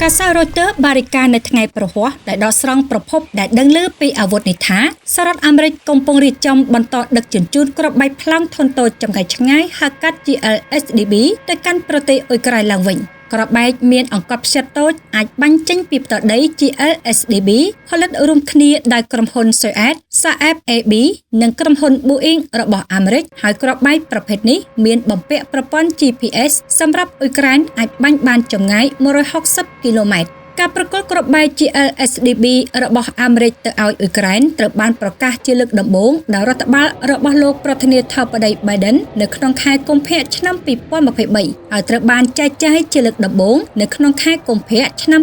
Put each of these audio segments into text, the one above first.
កាសែត Reuters បានរាយការណ៍នៅថ្ងៃព្រហស្បតិ៍ដែលដកស្រង់ប្រភពដែលដឹងឮពីអាវុធនេះថាសហរដ្ឋអាមេរិកកំពុងរៀបចំបន្តដឹកជញ្ជូនគ្រាប់បែកប្លង់ធុនតូចចម្ងាយឆ្ងាយហៅកាត់ GLSDB ទៅកាន់ប្រទេសអ៊ុយក្រែនឡើងវិញ។ គ្រាប់បែកមានអង្កត់ផ្ចិតតូចអាចបាញ់ចេញពីផ្ទាល់ដី GLSDB ផលិតរួមគ្នាដោយក្រុមហ៊ុន Soyuz Saab AB និងក្រុមហ៊ុន Boeing របស់អាមេរិកហើយគ្រាប់បែកប្រភេទនេះមានបំពាក់ប្រព័ន្ធ GPS សម្រាប់អ៊ុយក្រែនអាចបាញ់បានចម្ងាយ160គីឡូម៉ែត្រ។ ការប្រគល់គ្រាប់បែក GLSDB របស់អាមេរិកទៅឲ្យអ៊ុយក្រែនត្រូវបានប្រកាសជាលើកដំបូងដោយរដ្ឋបាលរបស់លោកប្រធានាធិបតី Biden នៅក្នុងខែកុម្ភៈឆ្នាំ2023ហើយត្រូវបានចែកចាយជាលើកដំបូងនៅក្នុងខែកុម្ភៈឆ្នាំ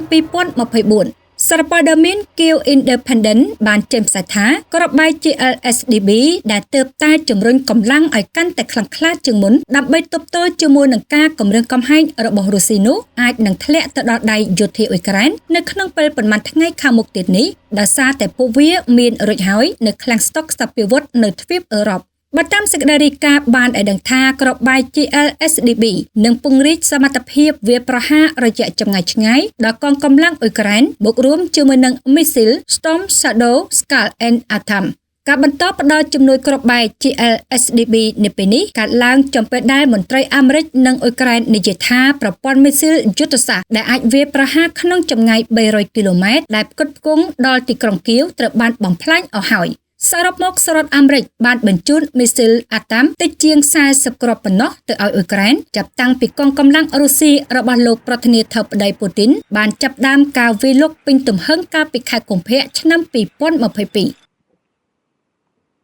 2024។ សារព័ត៌មាន Kyiv Independent បានចេញផ្សាយថាគ្រាប់បែក GLSDB ដែលទើបតែជំរុញកម្លាំងឲ្យកាន់តែខ្លាំងក្លាជាងមុនដើម្បីទប់ទល់ជាមួយនឹងការគំរាមកំហែងរបស់រុស្ស៊ីនោះអាចនឹងធ្លាក់ទៅដល់ដៃយោធាអ៊ុយក្រែននៅក្នុងពេលប៉ុន្មានថ្ងៃខាងមុខទៀតនេះដោយសារតែពួកវាមានរួចហើយនៅឃ្លាំងស្តុកសព្វាវុធនៅទ្វីបអឺរ៉ុប។ បើតាមសេចក្តីរាយការណ៍បានឲ្យដឹងថាគ្រាប់បែក GLSDB នឹងពង្រីកសមត្ថភាពវាយប្រហាររយៈចម្ងាយឆ្ងាយដល់កងកម្លាំងអ៊ុយក្រែនបូករួមជាមួយនឹងមីស៊ីល Storm Shadow Scalp and Atom។ ការបន្តផ្ដល់ជំនួយគ្រាប់បែក GLSDB នៅពេលនេះកើតឡើងចំពេលដែលមន្ត្រីអាមេរិកនិងអ៊ុយក្រែននិយាយថាប្រព័ន្ធមីស៊ីលយុទ្ធសាស្ត្រដែលអាចវាយប្រហារក្នុងចម្ងាយ300គីឡូម៉ែត្រដែលផ្គត់ផ្គង់ដល់ទីក្រុងគៀវត្រូវបានបំផ្លាញអស់ហើយ។ សរុបមកសហរដ្ឋអាមេរិកបានបញ្ជូនមីស៊ីលអាតាមតិចជាង40គ្រាប់ប៉ុណ្ណោះទៅឲ្យអ៊ុយក្រែនចាប់តាំងពីកងកម្លាំងរុស្ស៊ីរបស់លោកប្រធានាធិបតីពូទីនបានចាប់ផ្ដើមការវាយលុកពេញទំហឹងកាលពីខែកុម្ភៈឆ្នាំ2022។